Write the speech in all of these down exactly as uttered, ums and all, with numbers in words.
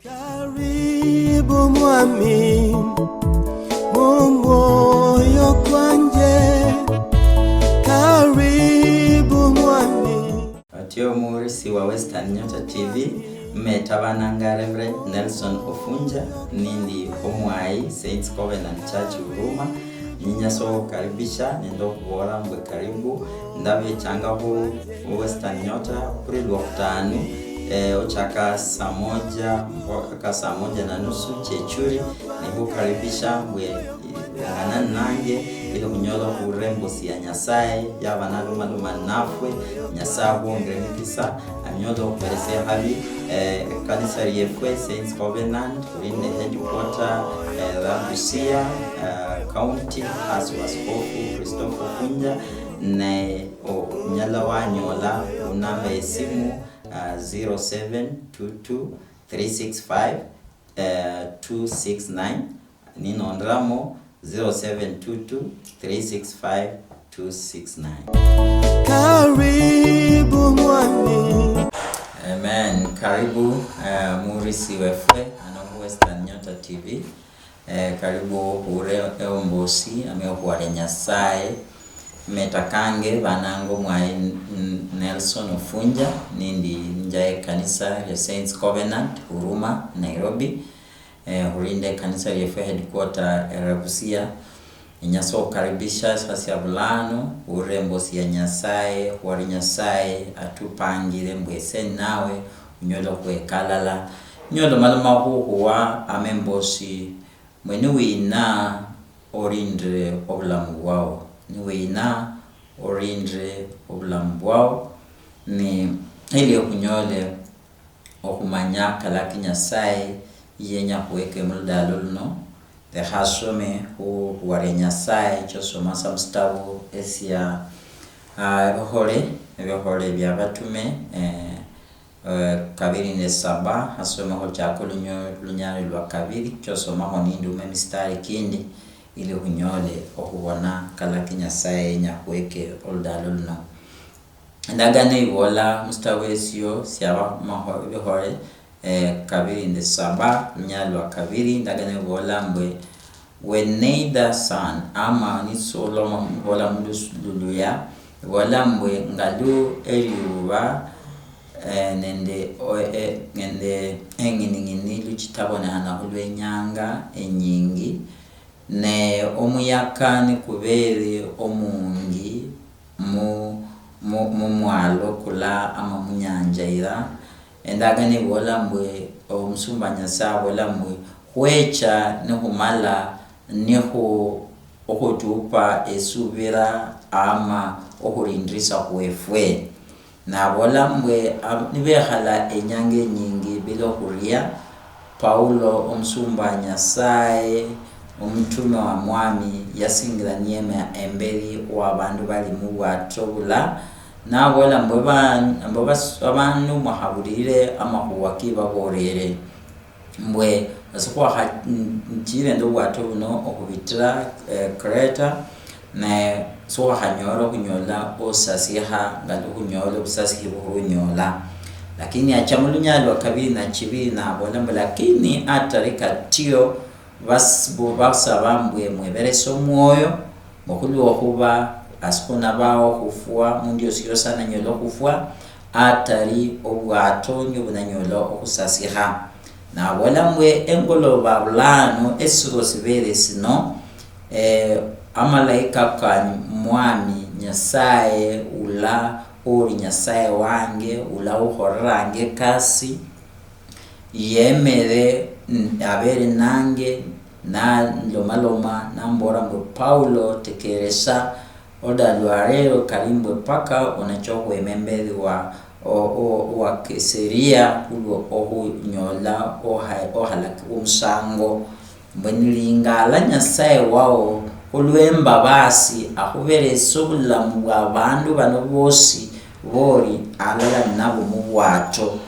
Karibu mwami, mu mwoyo kwanje. Karibu mwami. Otyo omuhurisi wa Western Nyota T V, mmetabananga Reverend Nelson Ofunja, nindi omwayi Saints Covenant Church Huruma. Ninyasa okhukaribisha nende okhubola mbwe karibu. Ndabechanga khu Western Nyota khuri Lwokhutanu, eh, ochaka saa moja mpaka saa moja na nusu chechuri. Nikhukaribisha mbwe ungana nange ili khunyola okhurula embosi ya Nyasaye yaba nalumaluma nafwe. Nyasaye akhwongere emikisa, anyole okhuberesia habi. Eh, ekanisa liefwe Saints Covenant, khuli nende headquarter, eh, la Busia, eh, County, hasi wa Askofu Christopher Funja, ne onyala wanyola khunamba yesimu, ah, zero seven two two three six five, eh, two six nine, ninonderamo zero seven two two three six five two six nine. Karibu mwami. Amen. Karibu, eh, muhurisi wefwe, ano mu Western Nyota T V. Eh, karibu okhuure eombosi, ame okhuware Nyasaye. Meta kange bananga omwayi N-, N-, Nelson Ofunja, nindi nja ekanisa ya Saints Covenant, Huruma, Nairobi. Eh, khuli nende ekanisa liefwe headquarter ere Busia. Inyasa okhukaribisha sa sia bulano, khuurire embosi ya Nyasaye, khwali Nyasaye atupangire mbwe ese nawe, unyole okhweka alala. Nyola maloma khukhuwa ama embosi, mbwe niwina orindire obulamu bwao. Niwina orindire obulamu bwao, ni ili okhunyole okhumanya kalaki Nyasaye yenya khuweke muludaalo luno. Lekha asome khu khuwaria Nyasaye, chosoma sa musitabu esia, ah, Ebihole, Ebihole bia Batume, eh, eh, kabiri nende saba, asome khuchaka olunyo-, lunyali lwa kabiri, chosomakho ninduma emisitari kindi, ili khunyole okhubona kalaki Nyasaye yenya khuweke oludaalo luno. Endagano ibola musitabu esio siaba maho-, Ebihole, eh, kabiri nende saba, lunyali lwa kabiri, endagano ibola mbwe, "When neither sun," ama nisoloma, ibola mulus-, luluya, ibola mbwe, "Ngalu eliuba, eh, nende, o-, eh, nende eng'ining'ini luchitabonekhana khulwenyanga enyingi, ne omuyaka nikubere omungi mu, mu, mumwalo kula ama munyanja ira." Endagano ibola mbwe, omusumba Nyasaye abola mbwe, "Khwecha nikhumala nikhu-, okhutupa esubira ama okhurindirisa khwefwe." Nabola mbwe, ab-, nibekhala enyanga enyingi bila okhuria, Paulo, omusumba wa Nyasaye, omutume wa Mwami, yasingira niyema emberi wa bandu bali mubwato bula, nabola mbwe, "Ba-, mbwe bas-, abandu mwakhabulire amakhuwa kibaborere." Mbwe sikhwakha-, n-, nchire nende obwato buno okhubitira, eh, Kreta, ne sikhwakhanyola okhunyola osasikha nga lukhunyola obusasikhi bukhunyola. Lakini acha mulunyali lwa kabiri na chibiri nabola mbu, "Lakini atari katio, bas-, bu-, basaba mbwe mweberese omwoyo, mbu khulwokhuba asikhunabao okhufwa, mundu yosi yosi ananyola okhufwa, atari obwato nio bunanyola okhusasikha." Nabola mbwe, "Engoloba bulano esiro sibere sino, eh, amalaika ka Mwami Nyasaye ula ori Nyasaye wange, ula ukhorerange ekasi, yemere, n-, abere nange, nalomaloma, nambola mbwe, 'Paulo, tekeresa, oda lwarero kali mbwe paka onacha okhwema emberi wa, o-, o-, wa Kesaria khulwo okhunyola oha-, ohalakibwa omusango. Mbwe nilingala Nyasaye wao khulwembabasi akhuberese obulamu bwa bandu bano bosi bori alala ninabo mubwato.'"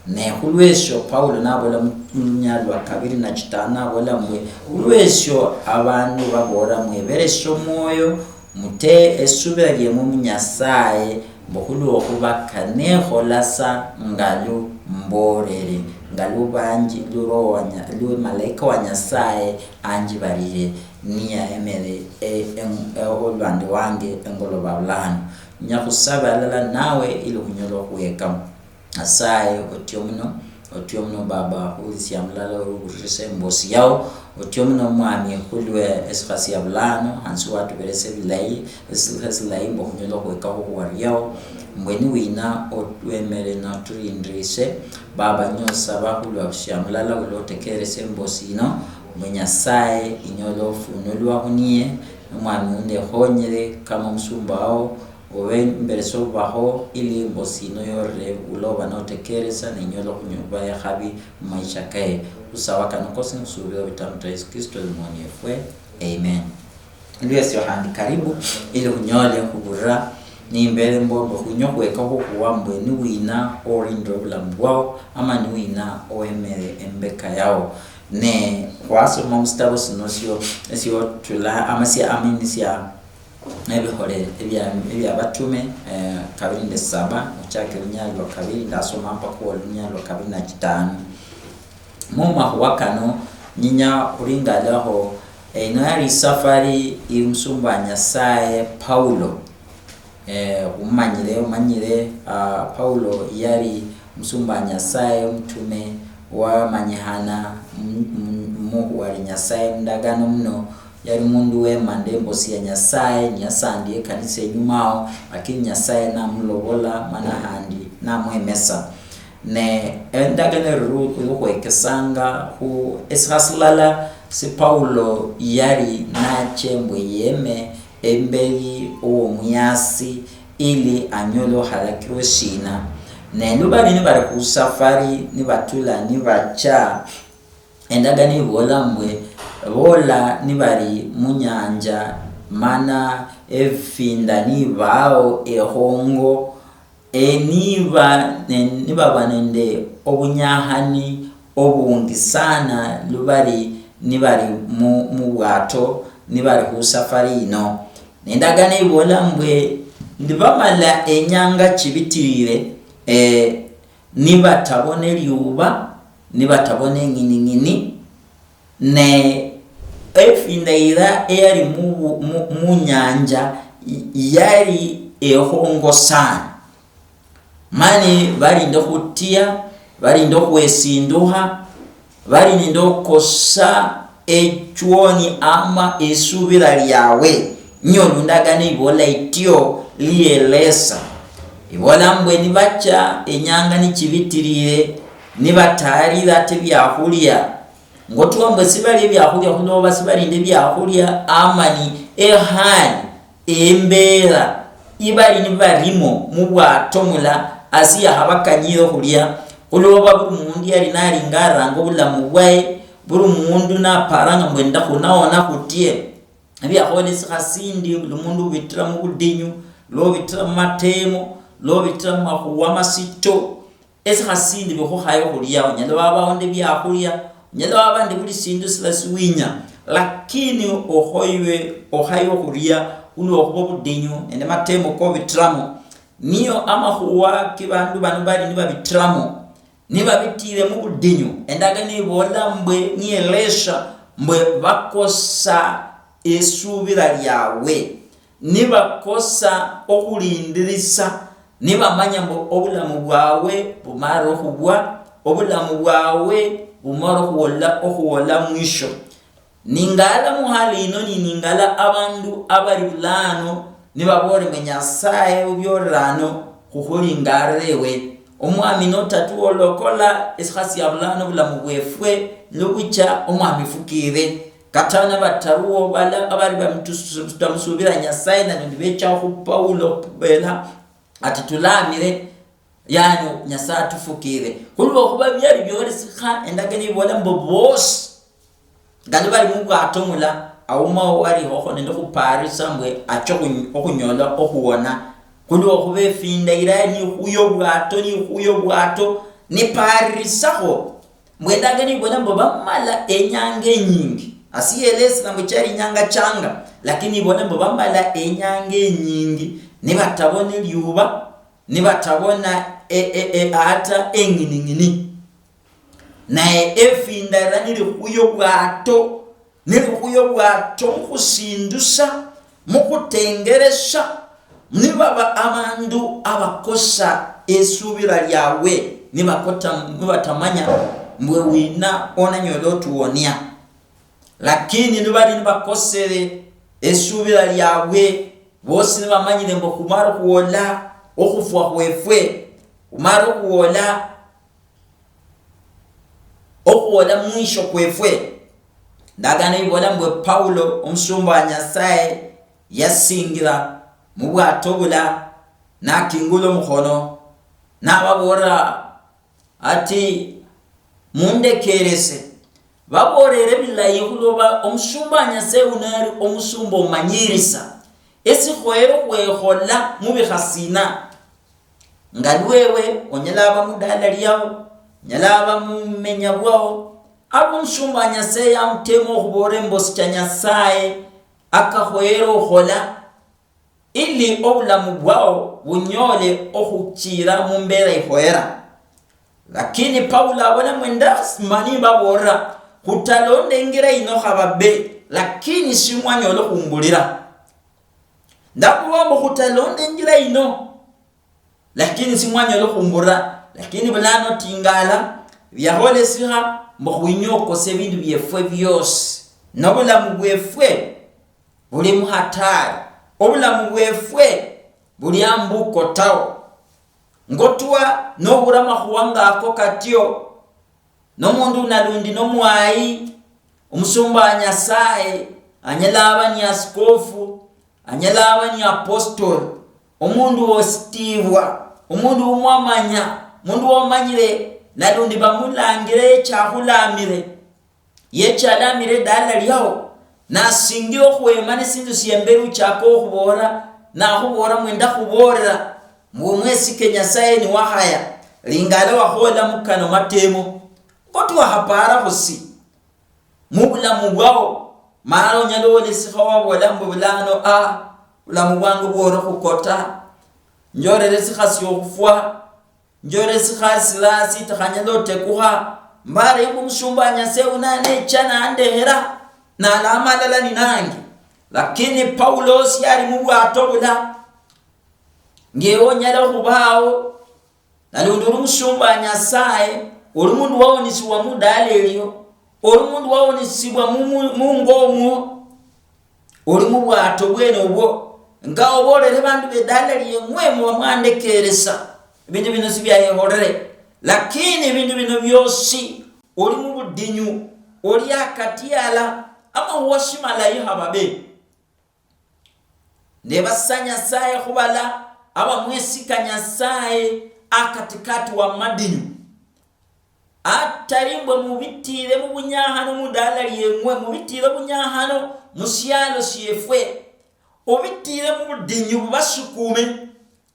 Ne khulwesio Paulo nabola mu, mulunyali lwa kabiri na chitano, nabola mbwe, "Khulwesio abandu babola, 'Mweberesie omwoyo, mute esubira liemwe mu Nyasaye, mbu khulwokhuba kanekhola sa ngalu mborere.'" nga lu banji-, lu Roho wa Nya-, lu malaika wa Nyasaye anjibarire, niyahemere, e, e, e, olwande wange engoloba bulano. Nyakhusaba alala nawe ili khunyole okhwekamo. Nyasaye, otio muno, otio muno Baba, khulisia mulala oruburire se mbosi yao, otio muno Mwami, khulwe esikha sia bulano, hansi watuberese bilayi, esikha silayi mbo khunyole okhwekakho khuwariao, mbwe niwina otwemere noturindirise, Baba, nyosaba khulwa busia mulala ulotekerese mbosi ino, mbwe Nyasaye inyole ofunulwa khuniye, Omwami undekhonyere kama omusumba wao, obe mbere sobubaho, ili mbosi ino yorere uloba notekeresa, nenyole okhunyuba ekhabi mumaisha kaye. Khusawa kano kosi nikhusubira obitamu ta Yesu Kristo Omwami wefwe. Amen. Lwesio khandi karibu, ili khunyole khubura, nimbere mbombe khwinywe khweka khukhuwa mbwe niwina orindire obulamu bwao, ama niwina owemere embeka yao. Ne khwasoma musitabo sino sio, sio tula, ama sia, amini sia, ebikhole ebya, ebya batume, eh, kabiri nde saba, ochakire olunyali lwa kabiri, ndasoma mpaka olunyali lwa kabiri na chitano. Mu makhuwa kano, nyinya khulingalakho, eh, ino yali isafari imusumba wa Nyasaye Paulo. Eh, khumanyire, omanyire, ah, Paulo yali musumba wa Nyasaye, omutume wamanyikhana mu, mu, mu wali Nyasaye mundagano muno, yali mundu wema nde mbosi ya Nyasaye, niyasandie ekanisa enyuma ao, lakini Nyasaye namulobola, mana khandi namwemesa. Ne endagano eri ru-, rukhwekesanga khu esikha silala si Paulo yali nache mbwe yeme emberi womuyasi ili anyole okhalakirwe shina. Ne lubali nibali khusafari nibatula nibacha, endagano ibola mbwe bola nibali munyanja, mana efinda nibao ekhongo, e, niba ne-, nibaba nende obunyakhani obungi sana lubali nibali mu, mubwato nibali khusafari ino. Nendagano ibola mbwe, ndi bamala enyanga chibitirire, e, nibatabona eliuba, nibatabona eng'ining'ini, ne efinda ira eyali mu, mu, munyanja yali ekhongo sana. Mani bali nende okhutia, bali nende okhwesindukha, bali nende okhukosa echwoni ama esubira liawe. Nio lundagano ibola itio lielesa. Ibola mbwe nibacha enyanga nichibitirire, nibatayarire ata ebiakhulia, ngotwa mbwe sibalia ebiakhulia khuloba sibalinde ebiakhulia, ama ni ehali embera ibali nibarimo mubwato mula, asi yakhabakanyire okhulia, khuloba buli mundu yali nalinga aranga obulamu bwaye, buli mundu naparanga mbwe ndakhunaona khutie. Ebiakhola esikha sindi, buli mundu obitira mubudinyu, lobitira mumatemo, lobitira mumakhuwa masito. Esikha sindi bikhukhaya okhulia, onyala waba nende ebiakhulia, onyala waba nende buli sindu sila siwinya, lakini okhoywe, okhaywe okhulia, khulwokhuba obudinyu nende matemo kobitiramo. Niyo amakhuwa kibandu bano bali nibabitiramo, nibabitire mubudinyu. Endagano ibola mbwe niyelesha mbwe bakosa esubira liawe. Nibakosa okhulindirisa, nibamanya mbu obulamu bwawe bumare okhubwa, obulamu bwawe bumare okhuwola, okhuwola mwisho. Ningala muhali ino, niningala abandu abali bulano nibaboole mbu Nyasaye ubiolelano khukhulingalira ewe. Omwami notatuwa olokola esikha sia bulano obulamu bwefwe, nobucha omwami fukire. Kata nabataruo bala abali bamutus-, batamusubira Nyasaye, nabindi becha khu Paulo khubela ati, "Tulamire, yani Nyasaye atufukire." Khulwokhuba byali byolesikha, endagano ibola mbu bosi nga nibali mubwato mula, aumao walihoho nende khuparisa mbwe ache okhu-, okhunyola okhuwona. Khulwokhuba efinda iraya nikhuya obwato, nikhuya obwato, niparirisakho. Mbwe endagano ibola mbu bamala enyanga enyingi. Asiyelesera mbu chali inyanga changa, lakini ibola mbu bamala enyanga enyingi nibatabona eliuba, nibatabona e, e, e, ata eng'ining'ini. Naye efindara nili khuyo bwato, nili khuyo bwato mukhusindusa, mukhutengeresha, nibaba abandu abakosa esubira liabwe, nibakota-, nibatamanya mbwe wina onanyola otuwonia. Lakini nibali nibakosere esubira liabwe, bosi nibamanyire mbu khumara okhuwola okhufwa khwefwe, khumara okhuwola, okhuwola mwisho kwefwe. Ndagano ibola mbwe Paulo, omusumba wa Nyasaye, yasingira mubwato bula, nakingula omukhono, nababolera, ati, "Mundekerese, baboolere bilayi khuloba omusumba wa Nyasaye uno yali omusumba omanyirisa, esikhoyere khwekhola mubikha sina? Nga lwewe, onyala aba mudala liao, onyala aba mumenya bwao." Aba omusumba wa Nyasaye yamutema okhuboolera embosi cha Nyasaye akakhoyere okhola, ili obulamu bwao bunyole okhuchira mumbera ikhoyera. Lakini Paulo abola mwe, "Ndasima nimbaboolera, khutalonda ingira ino khababe, lakini simwanyola okhumbulira. Ndakuba mbu khutalonda ingira ino, lakini simwanyola okhumbulira, lakini bulano tingala, biakholesikha mbu khwinyokose ebindu biefwe biosi, nobulamu bwefwe buli muhatari, obulamu bwefwe buli ambuko tao." Ngotwa nobura amakhuwa ngako katio, nomundu nalundi nomwayi, omusumba wa Nyasaye, anyala aba ni askofu, anyala aba ni apostoli, omundu wositibwa, omundu womwamanya, omundu womanyire, nalundi bamulangire yecha akhulamire. Yecha alamira edala liao, nasingira okhwema nesindu siemberi uchaka okhubola, nakhubola mbu, "Ndakhubolela, mbu omwesike Nyasaye niwakhaya, lingala wakhola mukano matemo." Kho tiwakhaparakho si mubulamu bwao, mara onyala olesikha wabola mbu, "Bulano, a, bulamu bwangu bwori khukota, njorere sikha siokhufwa." Njore sikha sila sitakhanyala otekukha, mbare mbu omusumba wa Nyasaye uno anecha nandehera, nalama alala ninange. Lakini Paulo siali mubwato bula, ngewe onyala okhubao, nalundi oli omusumba wa Nyasaye, oli mundu waonisibwa mudala elio, oli mundu waonisibwa mu-, mu-, mungo omwo. Oli mubwato bwene obwo, nga obolere bandu bedala lieng'we muba mwandekeresa, ebindu bino sibiayeholere, lakini ebindu bino biosi oli mubudinyu, oli akatiala, amakhuwa simalayi hababe. Nebasa Nyasaye khubala abamwesika Nyasaye akatikati wa madinyu. Atari mbwe mubitire mubunyakhano mudala lieng'we, mubitire bunyakhano musialo siefwe, obitire mubudinyu bubasukume,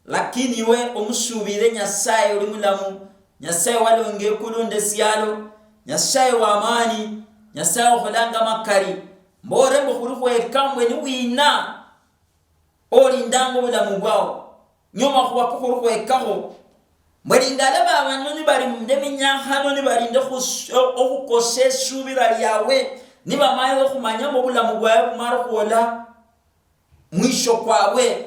lakini iwe omusubire Nyasaye oli mulamu, Nyasaye walonga ekulu nde sialo, Nyasaye wa amani, Nyasaye okholanga amakali, mbore mbu khuli khweka mbwe ni wina olindanga obulamu bwao, nio makhuwa kokhuli khwekakho, mbwe lingala babano nibali nde minyakhano nibalinde khus-, okhukosa esubira liawe, nibamala okhumanya mbu obulamu bwawe bumala okhwola mwisho kwabwe.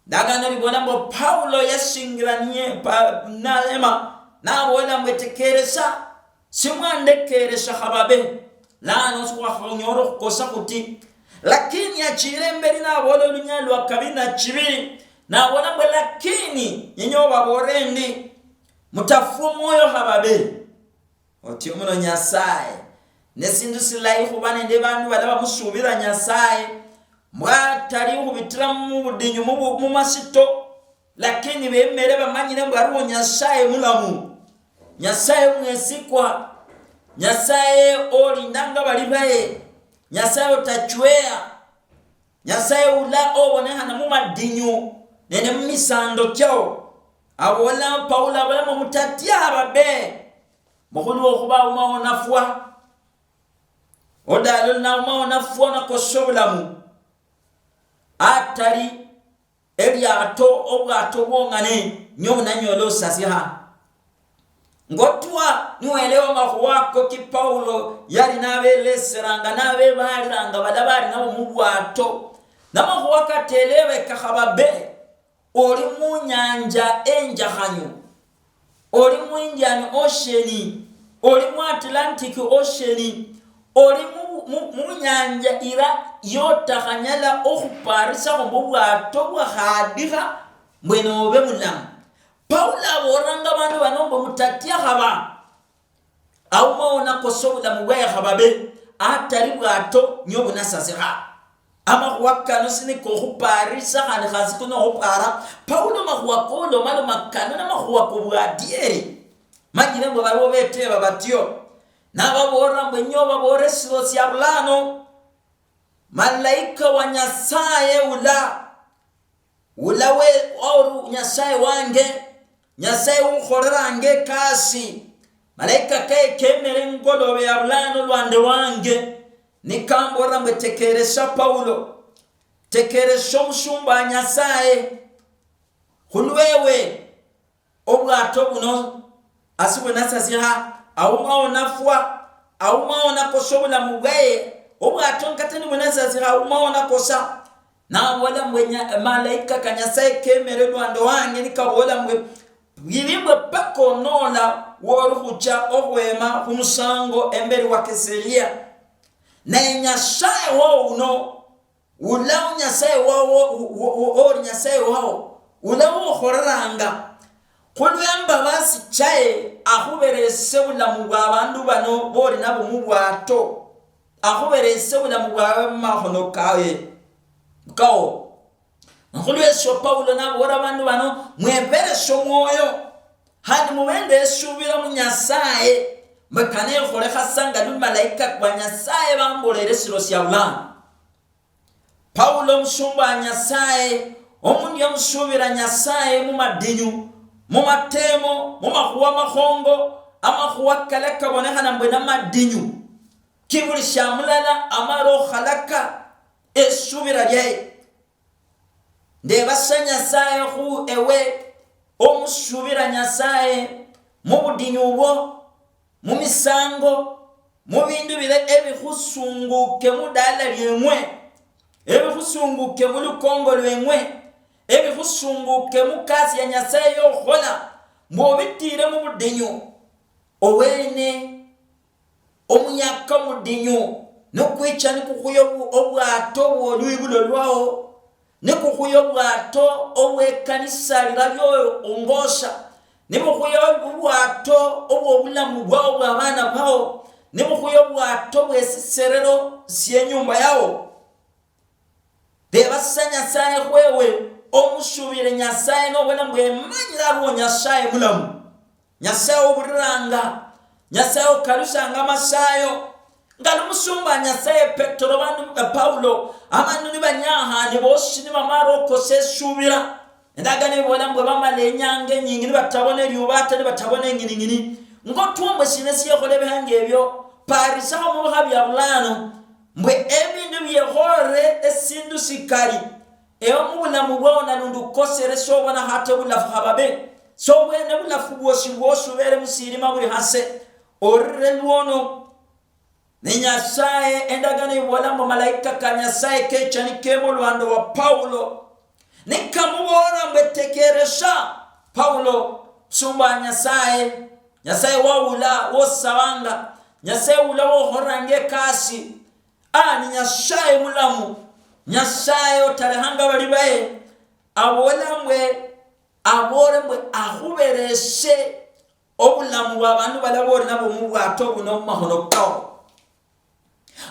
Ndagano libola mbu Paulo yasingiranie pa-, nalema, nabola mbu, "Etekeresa, simwandekeresha khababe, lano sikhwakhanyoola okhukosa khuti." Lakini achira imberi nabola olunyali lwa kabiri na chibiri, nabola mbu, "Lakini nyenye obaboolere endi, mutafwa omwoyo khababe." Otyo muno Nyasaye, nesindu silayi khuba nende bandu bala bamusubira Nyasaye, mbwatali khubitira mubudinyu mubu-, mumasito, lakini bemere bamanyire mbu aliwo Nyasaye mulamu, Nyasaye omwesikwa, Nyasaye olindanga bali baye, Nyasaye otachweya, Nyasaye ula obonekhana mumadinyu nende mumisando kiao. Abola Paulo, abola mbu, "Mutatia ababe, mbu khulwo khuba aumawo nafwa. Odala oli naumawo nafwa, nakosa obulamu. Atali eliato, obwato bwong'ane, nio bunanyola osasikha." Ngotwa niwelewa makhuwa ako ki Paulo yali nabeleseranga, nabebaliranga bala bali nabo mubwato, namakhuwa kateelebeka khababe, oli munyanja enjakhanyu, oli mu Indian Ocean, oli mu Atlantic Ocean, oli mu, mu, mu nyanja ira yotakhanyala okhuparisakho mbu bwato bwakhadikha mbwe nobe mulamu. Paulo abolanga abandu bano mbu mutatia khaba. Aumao nakosa obulamu bwaye khababe, atari bwato nio bunasasikha. Amakhuwa kano siniko okhuparisa khandi khasi kuno okhupara. Paulo makhuwa kolomaloma kano namakhuwa kobwadieri. Manyire mbu baliwo beteba batio. Nababolera mbu enywe obabolere esiro sia bulano. Malaika wa Nyasaye ula, ula we, oru Nyasaye wange, Nyasaye ukholeranga ekasi, malaika kaye kemere engolobe ya bulano lwande wange, nikambolera mbu tekeresha Paulo, tekeresha omusumba wa Nyasaye, khulwewe obwato buno asi bwenasasikha, aumao nafwa, aumao nakosa obulamu bwaye, obwato nkate nibwenasasikha, aumao nakosa. Nabola mbwe nya-, malaika ka Nyasaye kemere lwando wange nikabola mbwe, bwili mbwe paka onola wori khucha okhwema khumusango emberi wa Keselia. Naye Nyasaye wo uno, ula u Nyasaye wa, wo, wo, wo, ori Nyasaye wao, ula wokholeranga, khulwembabasi chaye akhuberese bulamu bwa bandu bano bori nabo mubwato, akhuberese bulamu bwawe mumakhono kawe, kao. Khulwesio Paulo nabola abandu bano, mwebereshe omwoyo, khandi mube nende esubira mu Nyasaye, mbu kane ekholekha sa nga lu malaika kwa Nyasaye bambolere esiro sia bulano. Paulo omusumba wa Nyasaye, omundu yamusubira Nyasaye mumadinyu, mumatemo, mumakhuwa makhongo, amakhuwa kala kabonekhana mbwe namadinyu, kibuli shiamulala amala okhalaka esubira liaye. Ndebasa Nyasaye khu ewe omusubira Nyasaye mubudinyu bwo, mumisango, mubindu bile ebikhusunguke mudala lieng'we, ebikhusunguke mulukongo lweng'we, ebikhusunguke mukasi ya Nyasaye yokhukhola, mbu obitire mubudinyu. Owene omuyaka omudinyu nikwicha nikukhuya obu-, obwato bwolwibulo lwao, nikukhuya obwato obwekanisa lira lioyo ongosha, nibukhuya obwato obwobulamu bwao bwabana bao, nibukhuya obwato bwesiserero sienyumba yao. Reba sa Nyasaye khwewe, omusubire Nyasaye nobona mbu emanyire aliwo Nyasaye mulamu. Nyasaye oburiranga, Nyasaye okalusanga amasayo. Nga nomusumba Nyasaye Petero, bandu, eh, Paulo, abandu nibanyakhane bosi nibamala okosa esubira. Endagano ibola mbu bamala enyanga enyingi nibatabona eliuba ata nibatabona eng'ining'ini. Ngotwa mbwe sina siekhola ebihange ebio, parisakho mubikha bia bulano, mbwe ebindu biekholere esindu sikali, ewe mubulamu bwao nalundi ukosere, sobona hata obulafu hababe, sobwene bulafu bwosi bwosi ubere musirima buli hase, orire lwono. Ne Nyasaye, endagano ibola mbu malaika ka Nyasaye kecha nikema olwando wa Paulo, nikamubola mbu, tekeresha Paulo, musumba wa Nyasaye, Nyasaye waula wosabanga, Nyasaye ula wokholanga ekasi, a, ni Nyasaye mulamu, Nyasaye otarehanga bali baye, abola mbwe, abole mbwe akhubereshe obulamu bwa bandu bala bori nabo mubwato buno mumakhono kao.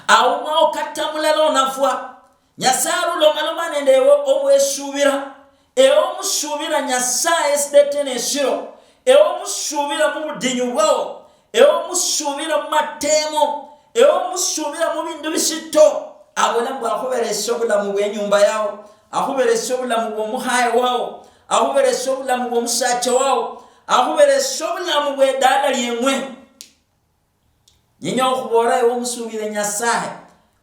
Aumao kata mulala onafwa, Nyasaye arulomaloma nende ewe obwesubira. Ewe omusubira Nyasaye esidete neshiro, ewe omusubira mubudinyu bwao, ewe omusubira mumatemo, ewe omusubira mubindu bishito, abola mbu akhubereshe obulamu bwenyumba yao, akhubereshe obulamu bwomukhaye wao, akhubereshe obulamu bwomusacha wao, akhubereshe obulamu bwedala lieng'we. Ninya okhubola ewe omusubire Nyasaye,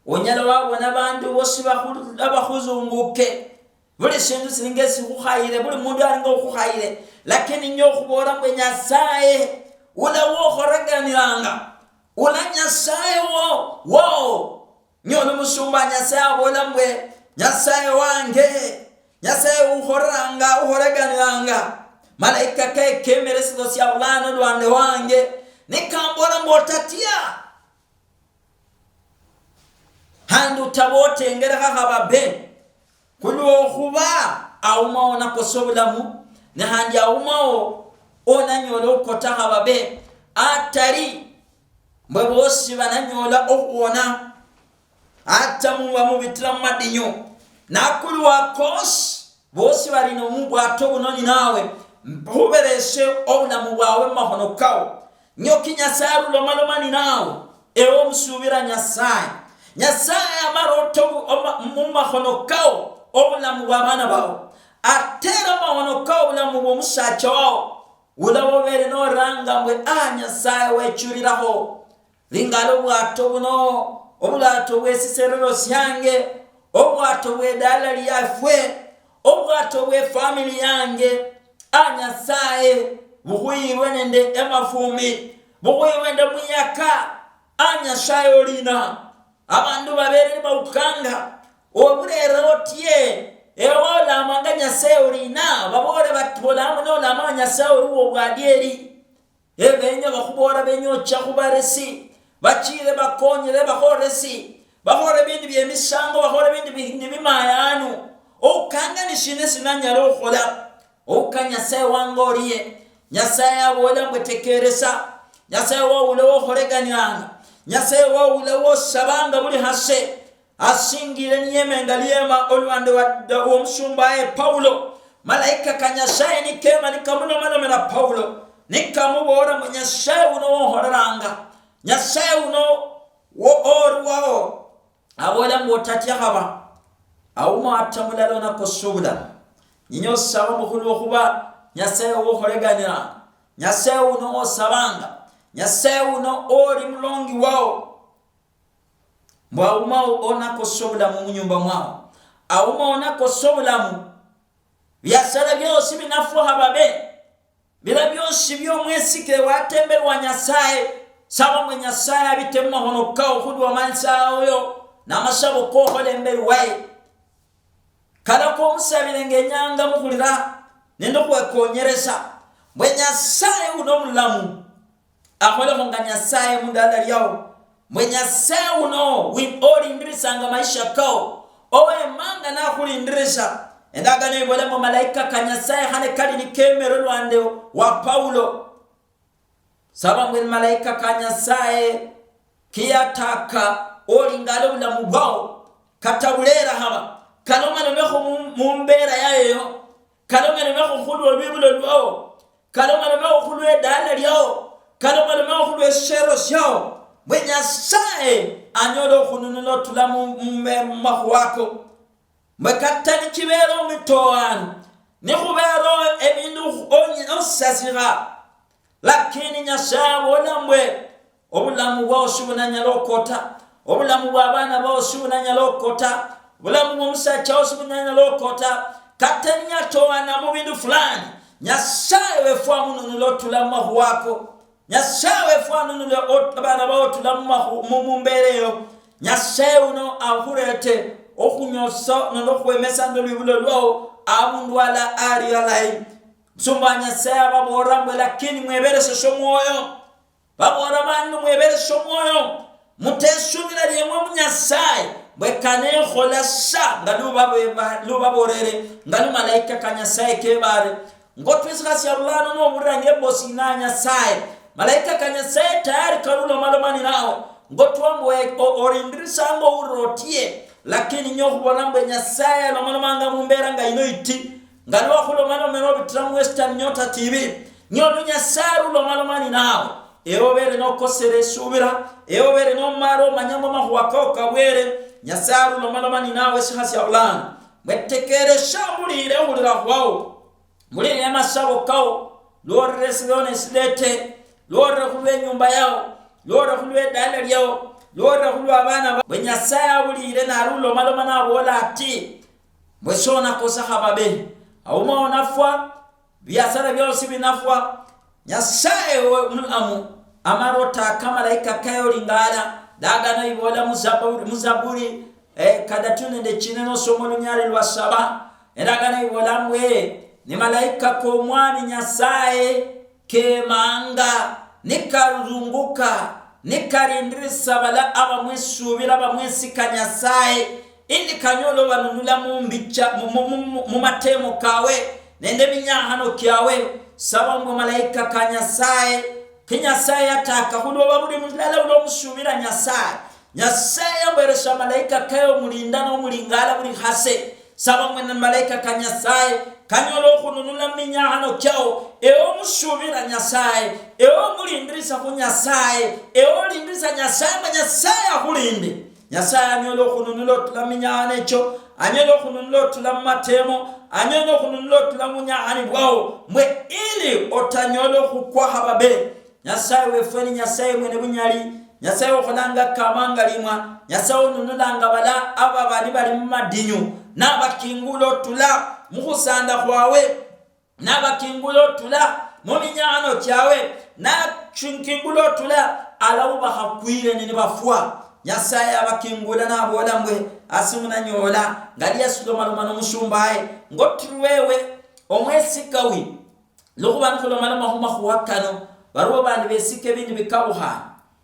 onyala wabona abandu bosi bakhu-, abakhuzunguke. Buli shindu silinga esikhukhayire, buli mundu alinga okhukhayire. Lakini ninya okhubola mbu Nyasaye, ula wokhoreganilanga, ula Nyasaye wo, wo. Nyola omusumba Nyasaye abola mbwe, "Nyasaye wange, Nyasaye ukholanga, ukhoreganilanga, malaika kaye kemere silo sia bulano lwande wange, nikambola mbu otatia." Khandi otaba otengerekha khababe, khulwokhuba aumao nakosa obulamu, ne khandi aumao onanyola okota khababe, atari mbwe bosi bananyola okhuwona, ata muba mubitira mumadinyu, nakuli wakosi bosi bali nomubwato buno ninawe, khubereshe obulamu bwawe mumakhono kao. Nioki Nyasaye arulomaloma ninawe, ewe omusuubira Nyasaye. Nyasaye amara ota obu-, oma-, mumakhono kao obulamu bwa bana bao. Atera mumakhono kao obulamu bwomusacha wao. Ula wobere noranga mbwe, "Ah, Nyasaye wechurirakho." Lingala obwato buno, obwato bwesiserero siange, obwato bwedala liafwe, obwato bwefamily yange, a Nyasaye, bukhuyirwe nende emafumbi, bukhuyirwe nende muyaka, a Nyasaye olina. Abandu babere nibaukanga, oburera otie, ewe olamanga Nyasaye olina, babore bati, "Olamo nolamanga Nyasaye oli wobwadieri." Ebenya bakhubola benya ocha khubaresi, bachire bakonyere bakhoresi, bakhore bindu bie misango, bakhore bindu bindi bimayanu. Okanga ni shina sinanyala okhola? Ouka Nyasaye wange orie? Nyasaye abola mbwe tekeresa. Nyasaye waula wokhoreganianga. Nyasaye waula wosabanga buli hase. Asingire niyemenga liema olwande wa, womusumbaye Paulo. Malaika ka Nyasaye nikema nikamulomalomera Paulo, nikamubola mbu Nyasaye uno wohoreranga, Nyasaye uno wo-, oriwao, abola mbu otatya haba, auma ata mulala onakosa obulamu. Ninye osaba mbu khulwokhuba Nyasaye wohoreganira, Nyasaye uno wosabanga, Nyasaye uno ori mulongi wao. Mbu aumao onakosa obulamu munyumba mwao, aumao onakosa obulamu, biasala biosi binafwa hababe, bila biosi biomwesikire wata emberi wa Nyasaye, saba mbu Nyasaye abite mumahono kao khulwa amanisa aoyo namasabo kokhola emberi waye. Kala komusabire nga enyanga mukhulira nende okhwekonyeresa, mbwe Nyasaye uno omulamu akholekho nga Nyasaye mundala liao, mbwe Nyasaye uno wi-, olindirisanga maisha kao, owemanga nakhulindirisa. Endagano ibola mbu malaika ka Nyasaye khane kali nikemere lwande wa Paulo. Saba mbwe malaika ka Nyasaye kiyataka olingala obulamu bwao, kata bulera haba, kalomalomekho mu, mumbera yayo, kalomalomekho khulwa olwibulo lwao, kalomalomekho khulwa edala liao, kalomalomekho khulwa esishero siao, mbwe Nyasaye anyole okhununula otula mu, mu, mu makhuwa ako. Mbwe kata nichibeere omitowaano, nikhubeere ebindu onyi-, osasira, lakini Nyasaye abola mbwe, obulamu bwao sibunanyala okota, obulamu bwa abaana bao sibunanyala okota, obulamu bwomusacha wao sibunanyala okota, kata niyatowana mubindu fulani, Nyasaye wefu amununula otula mumakhuwa ako. Nyasaye wefu anunule ot-, abana bao otula mumakhu-, mu, mumbera eyo. Nyasaye uno akhurete okhunyosa nende okhwemesa nende olwibulo lwao abundu ala ali alayi. Musumba wa Nyasaye ababoolera mbwe, lakini mwebereseshe omwoyo. Baboolera bandu mwebereseshe omwoyo. Mutesubira liemwe mu Nyasaye, mbwe kanekhola sa nga lubabe-, ba-, lubaboolere, nga lumalaika ka Nyasaye kebare. Ngotwa esikha sia bulano noburira nge mbosi na Nyasaye. Malaika ka Nyasaye tayari kalulomaloma ninawe. Ngotwa mbwe o-, orindirisanga ourira otie. Lakini nyo khubona mbwe Nyasaye alomalomanga mumbera nga ino iti. Nga lwakhulomalomera obitira mu Western Nyota T V. Nyo lu Nyasaye arulomaloma ninawe. Ewe obere nokosere esubira. Ewe obere nomara omanya mbu amakhuwa kao kabwere. Nyasaye arulomaloma ninawe esikha sia bulano. Mwetekeresha mbulire ohulira khwao. Mulire amasabo kao, lworire esilone esilete, lworire khulwe inyumba yao, lworire khulwe edala liao, lworire khulwe abana bao. Mbwe Nyasaye abulire nari ulomaloma nabola ati, mbwe sonakosa khababe. Aumao nafwa, biasara biosi binafwa, Nyasaye we mulamu, amara otaka malaika kaye olingala, dagano ibola muzaburi, muzaburi, eh, kadatu nende chine nosoma olunyali lwa saba, endagano ibola mbwe, ni malaika komwami Nyasaye kemanga, nikarunguka, nikarindirisa bala abamwesubira, abamwesika Nyasaye, ili kanyole obanunula mumbicha, mu, mu, mu, mu, mumatemo kawe, nende minyahano kiawe, saba mbwe malaika ka Nyasaye, ki Nyasaye ataka, khulwoba buli mulala ulomusubira Nyasaye. Nyasaye yamweresha malaika kaye omulinda nomulingala buli khase. Saba mwene malaika ka Nyasaye, kanyole okhununula muminyahano kiao, ewe omusubira Nyasaye, ewe omulindirisa khu Nyasaye, ewe olindirisa Nyasaye, mba Nyasaye akhulinde. Nyasaye anyole okhununula otula muminyahano ekio, anyole okhununula otula mumatemo, anyole okhununula otula mubunyahani bwao, mbwe ili otanyola okhukwa khababe. Nyasaye wefwe ni Nyasaye mwene bunyali, Nyasaye okholanga kamangalimwa, Nyasaye onunulanga bala aba bali bali mumadinyu, nabakingula otula mukhusanda khwawe, nabakingula otula muminyano chiawe, nakingula otula alawubakhakwire nibafwa. Nyasaye abakingula nabola mbwe, asi munanyola, ngali yasulomaloma nomusumbaye, ngoti wewe omwesikawi, Lukhuba nikhulomaloma khumakhuwa kano, baliwo bandi besika ebindu bikabukhane.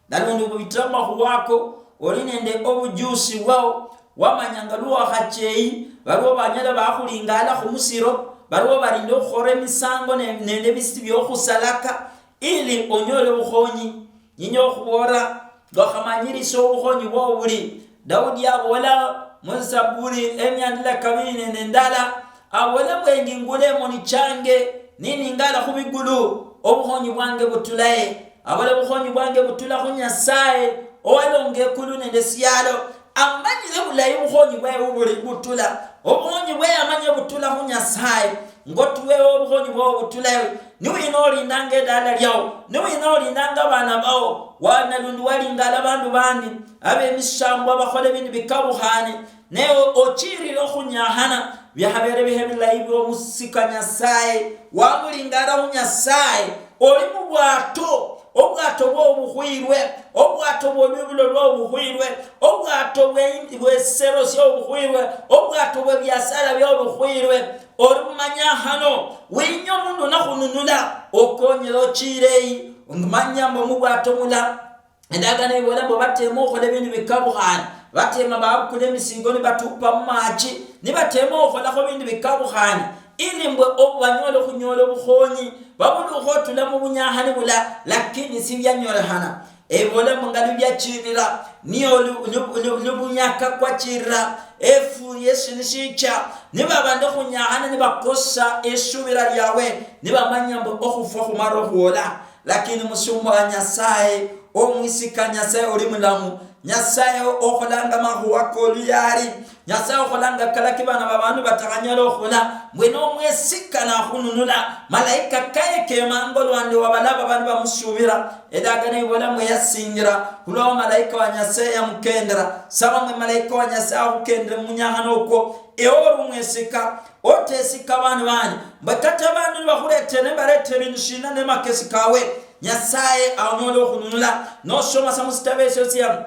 Nalundi khubitira mumakhuwa ako, oli nende obujusi bwao, wamanya nga lwowakhacheyi, baliwo banyala bakhulingala khumusiro, baliwo balinda okhukhola emisango ne-, nende ebisiti biokhusalaka, ili onyole obukhonyi. Ninya okhubola, lwakhamanyirisa obukhonyi bwao buli. Daudi abola, Musaburi emiandila kabili nende ndala, abola, mbwe ningula emoni change, niningala khubigulu, obukhonyi bwange butulaye. Abola, obukhonyi bwange butula khu Nyasaye, owalonga ekulu nende esialo. Amanyire bulayi obukhonyi bwaye bubuli butula. Obukhonyi bwaye amanya butula khu Nyasaye. Ngoti wewe obukhonyi bwao butulayo, niwina olindanga edala liao, niwina olindanga abana bao, wa nalundi walingala abandu bandi, abemisambwa bakhola ebindu bikabukhane, ne ochirire okhunyahana, biakhabere bihe bilayi biomusika Nyasaye, wamulingala khu Nyasaye, oli mubwato, obwato bwao bukhwirwe, obwato bwolwibulo lwao bukhwirwe, obwato bwe-, bwesisero siao bukhwirwe, obwato bwebiasala biao bukhwirwe, Oli mumanya hano, winya omundu nakhununula, okonyere ochire eyi, manya mbu mubwato mula, endagano ibola mbu batema okhola ebindu bikabukhane, batema babukula emisingo nibatupa mumachi, nibatema okholakho ebindu bikabukhane, ili mbu o-, banyole okhunyola obukhonyi, babulukhe otula mubunyakhani bula, lakini sibianyolekhana. Ebola mbu nga nibiachirira, niyo lu-, lu-, lu-, lubunyaka kwachirira, efu Yesu nishicha, nibaba nikhunyakhana nibakosa esubira liawe, nibamanya mbu okhufwa khumala okhwola. Lakini musumba wa Nyasaye, omwisika Nyasaye oli mulamu, Nyasaye okholanga makhuwa koluyali, Nyasaye okholanga kalaki bana babandu batakhanyala okhola, mbwene omwesika nakhununula, malaika kaye kemanga olwande wa balaba bandi bamusubira, Edagano ibola mwe yasingira, khulwa malaika wa Nyasaye yamukendera. Saba mwe malaika wa Nyasaye akhukendere mumunyakhano okwo, ewe ori omwesika, otesika abandu bandi. Mbwe kata abandu nibakhuletera nibaletera ebindu shina nemakesi kawe, Nyasaye anyole okhununula. Nosoma sa musitabo esio sia,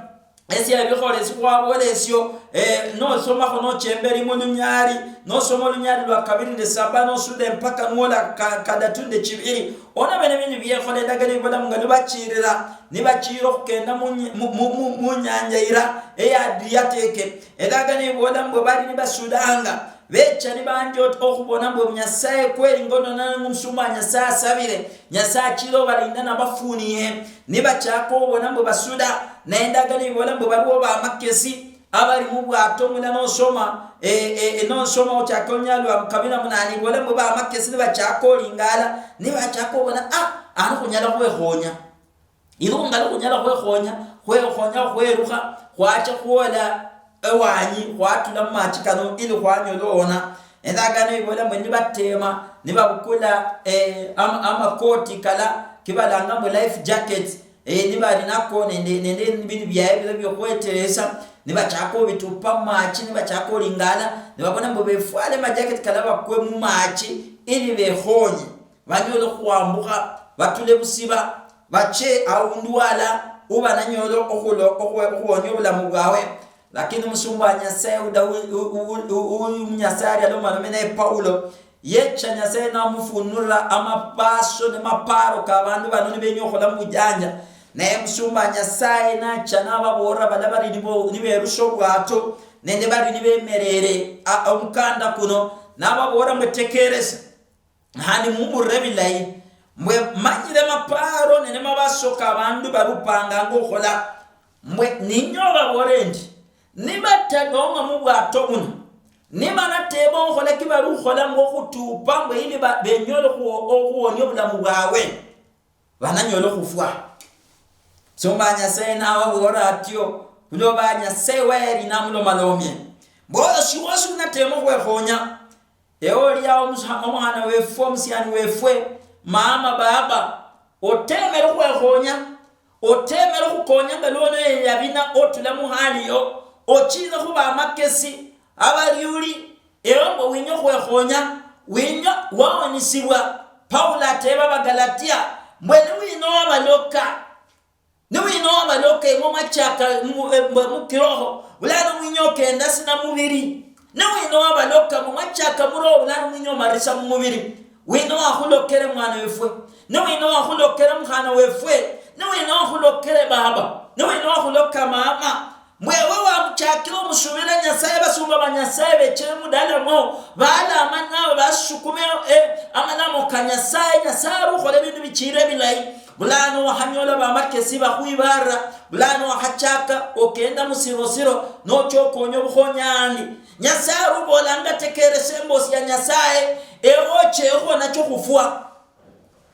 esia ebikhola esikhwabola esio, eh, nosomakho nochemba eri mulunyali, nosoma olunyali lwa kabiri nende saba, nosuda empaka nwola ka-, kadatu nende chibiri, Ono bene bindu biekhola endagano ibolamu nga nibachirira, nibachira okhukenda mu nyi-, mu, mu, mu, mu nyanja ira eya Adriatike. Endagano ibola mbu bali nibasudanga, becha nibanja ot-, okhubona mbu Nyasaye kweli ngono nang'o omusumba wa Nyasaye asabire, Nyasaye achira obalinda nabafuniye, nibachaka obona mbu basuda, ne endagano ibola mbu baliwo bamakesi, abali mubwato mula nosoma, eh, eh, eh, nosoma ochaka olunyala lwa mukabira munane, ibola mbu bamakesi nibachaka olingala, nibachaka obona, ah, ano khunyala khwekhonya. Ilu ngala khunyala khwekhonya, khwekhonya khwerukha, khwacha khwola ewanyi, khwatula mumachi kano, ili khwanyola owona. Endagano ibola mbu nibatema, nibabukula, eh, am-, amakoti kala, kibalanga mbu life jackets, Eh, nibali nako nende, nende ebindu biaye bila biokhweteresa, nibachaka obitupa mumachi, nibachaka olingala, nibabona mbu befwale majaketi kala bakwe mumachi, ili bekhonye, banyole okhwambukha batule busiba, bache awundu wala uba nanyola okhulo-, okhwe-, okhuwonia obulamu bwawe. Lakini omusumba wa Nyasaye uda u-, u-, u-, u-, u-, Nyasaye ali alomalome naye Paulo, yecha Nyasaye namufunulira amabaso ne maparo ka bandu bano nibenya okhola mubujanja. Naye omusumba wa Nyasaye nacha nababolera bala bari nibo-, niberusha obwato, nende bari nibemerere, a, omukanda kuno, nababolera mbu, tekeresa, khandi mumbulire bilayi, mbwe manyire maparo nende mabaso ka bandu bari upanganga okhola, mbwe ninywe obabolere endi, nibatadong'a mubwato buno, nibanateba okhola kibari okhola mbwe okhutupa, mbwe ili ba-, benyole okhuwo-, okhuwonia obulamu bwawe, bananyola okhufwa. Sumba Nyasaye nababolera atio, khulwa ba Nyasaye wayeri namulomalomie. Mbu oyo shiwosi unatema okhwekhonya. Ewe oli awo omusa-, omwana wefwe, omusiani wefwe, mama, baba, otemere okhwekhonya, otemere okhukonya nga lwono yabina otula muhali yo, ochire khuba amakesi, abariuli, ewe mbu winya okhwekhonya, winya waonisibwa. Paulo ateba Abagalatia, mbwe niwina owabaloka, niwina owabaloka eng'o mwachaka mu-, eh, mbwe mukiroho, bulano mwinya okenda sina mubiri. Niwina owabaloka mbu mwachaka muroho, bulano mwinya omarisa mumubiri. Wina owakhulokere mwana wefwe? Niwina owakhulokere mukhana wefwe? Niwina owakhulokere baba? Niwina owakhuloka mama? Mbwe ewe wamuchakire omusubira Nyasaye, basumba ba Nyasaye bechire mudala mwo, balama nawe basukume, eh, amalamo ka Nyasaye, Nyasaye ari okhola ebindu bichire ebilayi. Bulano wakhanyola bamakesi bakhwibara, bulano wakhachaka okenda musirosiro, nocha okonya obukhonyi andi. Nyasaye ari obolanga, tekeresa embosi ya Nyasaye, ewe ochekho nacho khufwa.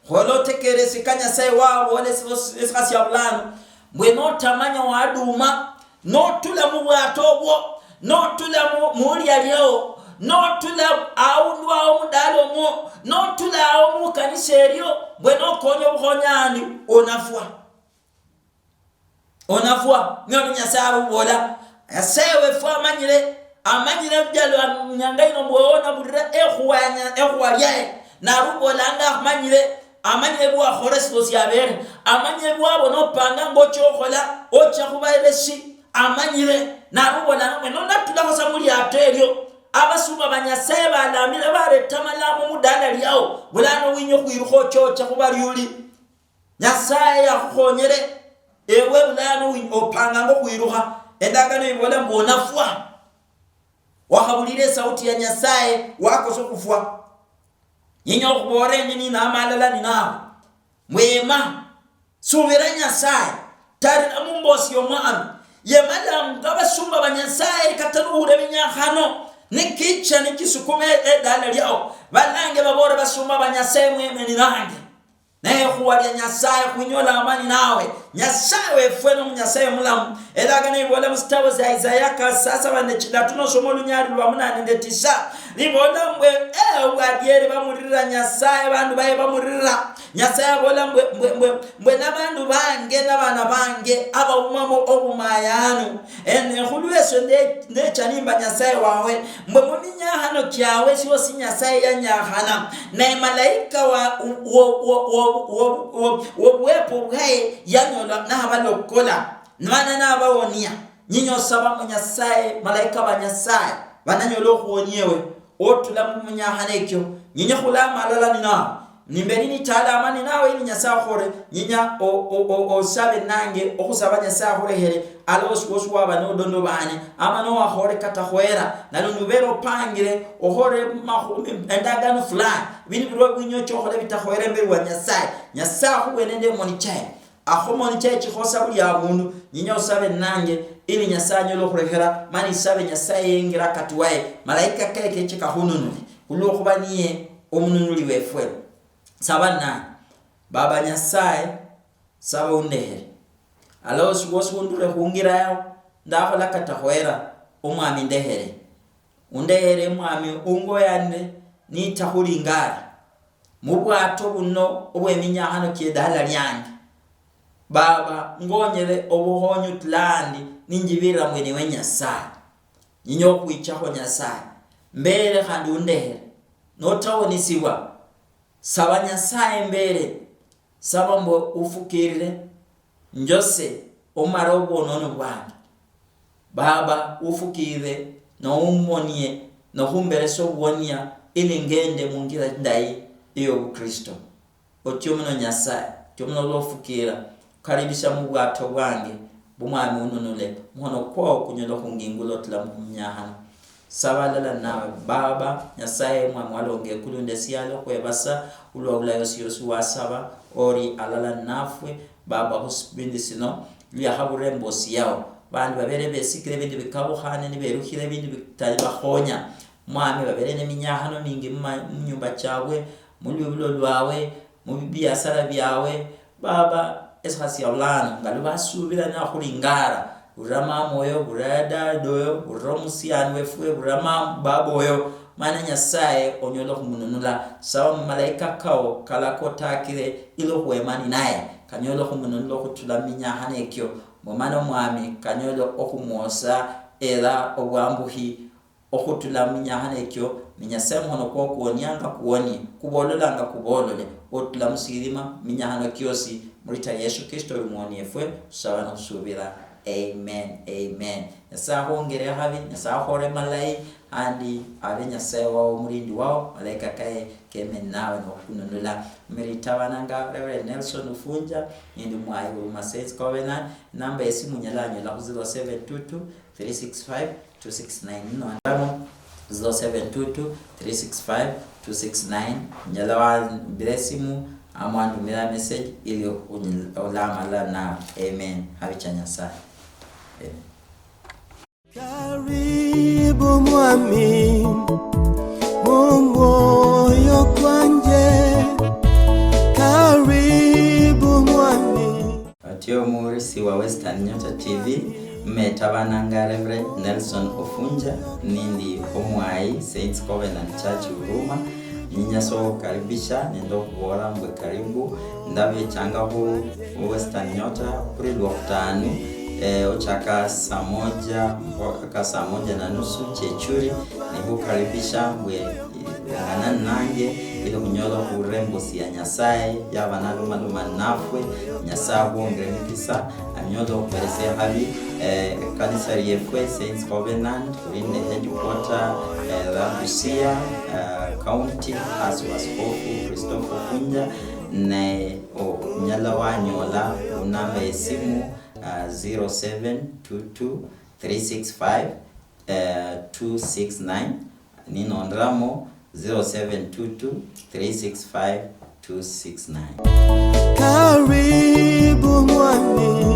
Khola otekeresi ka Nyasaye wabola esibo-, esikha sia bulano, mbwe notamanya waduma, notula mubwato obwo, notula mu-, mulia liao, notula awundu awo mudala omwo, notula awo mukanisa elio, mbwe nokonya obukhonyani, onafwa. Onafwa, nio ni Nyasaye arubola. Nyasaye wefwe amanyire, amanyire lujalo nyanga ino mbu wewe onabulira ekhuwa ya nya-, ekhuwa liaye. Narubolanga amanyire, amanyire bwakhola silo siabere. Amanyire bwabona opanga ngocha okhola, ocha khuba ebeshi. Amanyire, narubolanga mbu nonatulakho sa muliato elio. Abasumba ba Nyasaye balamire bareta malamo mudala liao. Bulano winye khwirukha ocha ocha khuba liuli. Nyasaye yakhukhonyere, ewe bulano wi-, opanganga okhwirukha, endagano ibola mbu onafwa. Wakhabulira esauti ya Nyasaye, wakosa okhufwa. Ninya okhubola endi ninamalala ninawe. Mwema, subira Nyasaye, tarira mumbosi yomwami. Yemala nga abasumba ba Nyasaye kata nohura eminyakhano, nikicha nikisukuma edala liao. Balange babole basumba ba Nyasaye mweme nirange. Naye khuwa lia Nyasaye khwinyola amani nawe. Nyasaye wefwe no Nyasaye mulamu. Elagano ibola musitabo sia Isaya kasasaba nende chidatu nosoma olunyali lwa munane nende tisa. Libola mbwe, eh, obwadieri bamurira Nyasaye, bandu baye bamurira. Nyasaye abola mbwe, mbwe, mbwe, mbwe nabandu bange, nabana bange, abawumamo obumayanu. Ene khulwesyo nde-, ndecha nimba Nyasaye wawe, mbwe muminyakhano kiawe siosi Nyasaye yanyakhana, naye malaika wa, wo, wo, wo, wo, wo, wobwepo bwaye yanyola nabalokola, mana nabawonia. Nyinya osaba mu Nyasaye, malaika ba Nyasaye bananyola okhuwonia ewe, otula mumunyakhano ekyo, nyinya khula amalala ninawe. Nimberi nitala amani nawe ili Nyasaye akhore, nyinya o-, o-, o-, osabe nange okhusaba Nyasaye akhurehere, ala osi wosi waba nodondobane, ama nowakhore kata khwera, nalo nubere opangire, okhore makhu-, endagano fulani, bindu birwa bwinyocha okhole bitakhwera emberi wa Nyasaye. Nyasaye akhuwe nende emoni chaye. Akhomoni chae chikhosa buli abundu, nyinya osabe nange, ili Nyasaye anyole okhurekhera, mani isabe Nyasaye yengira akati waye, malaika kae keche kakhununule, khulwokhuba niye omununuli wefwe. Saba nange. Baba Nyasaye, saba undekhere. Alala osi wosi undure khungira yao, ndakhola kata khoera, Omwami ndekhere. Undekhere Omwami ungoyanire, nita khulingari. Mubwato buno obweminyakhano kiedala liange. Baba, ngonyere obukhonyi tulandi ninjibirira mbwe niwe Nyasaye. Nyinya okhwichakho Nyasaye. Mbere khandi undekhere. Notawonisibwa, saba Nyasaye mbere. Saba mbu ufukirire, njose omare obwonono bwange. Baba, ufukirire, noumonie, nokhumberesa obuwonia, ili ngende mungira ndayi eyobukristo. Otio muno Nyasaye, otio muno lwofukiira, khukaribisha mubwato bwange, bu Mwami ununule, mukhono kwao kunyole khungingula otula mukhumyakhano. Saba alala nawe, Baba, Nyasaye Mwami walonga ekulu nende esialo, khwebasa khulwa bulayosi yosi wasaba, ori alala nafwe, Baba, khusipindi sino, luyakhabura embosi yao. Bandi babere besikire ebindu bikabukhane, niberukhire ebindu bitali bakhonya. Mwami, babere neminyakhano mingi muma-, munyumba chabwe, mulwibulo lwawe, mubiasara byawe, Baba, esikha sia bulano, nga lubasubira nakhulingara, burira mama oyo, burira dada oyo, burira omusiani wefwe, burira mam-, baba oyo, mana Nyasaye onyole okhumununula. Saba mumalaika kao kalakotakire ili okhwema ninaye, kanyole okhumununula okhutula muminyakhano ekio, mbu mana Omwami kanyole okhumwosa era obwambukhi okhutula muminyakhano ekio, ne Nyasaye omukhono kwao kuwonianga kuwonie, kubololanga kubolole, otula musirima, muminyakhano kiosi, mulita Yesu Kristo oli muwoni efwe, khusaba nokhusubira. Amen, amen. Nyasaye akhwongere ekhabi, Nyasaye akhore malayi, khandi abe Nyasaye wao, omulindi wao, malaika kaye keme nawe nokhukununula. Miritabananga Reverend Nelson Ufunja, nindi mwayi wa Saints Covenant, namba yesimu nyala anyola khu zero seven two two, three six five, two six nine. Nondamo zero seven two two, three six five, two six nine. Nyala wambira esimu ama wandumira message ili unyil-, olamala na. Amen. Habicha Nyasaye. Amen. Karibu Mwami, mu mwoyo kwanje. Karibu Mwami. Otio omurisi wa Western Nyota T V, mmetabananga Reverend Nelson Ofunja, nindi omwayi Saints Covenant Church Huruma. Ninyasa okhukaribisha nende okhubola mbwe karibu. Ndabechanga khu Western Nyota khuli Lwokhutanu, eh, ochaka saa moja mpaka saa moja na nusu chechuli. Nikhukaribisha mbwe ungana nange ili khunyola okhurembosia Nyasaye yaba nalomaloma nafwe. Nyasaye akhwongere emikisa, anyole okhuberesia ekhabi. Eh, ekanisa liefwe Saints Covenant, khuli nende headquarter, eh, la Busia, eh, County, hasi wa Askofu Christopher Ofunja, ne onyala wanyola khunamba yesimu, eh, zero seven two two, three six five, eh, two six nine, ninonderamo zero seven two two, three six five, two six nine. Karibu Mwami,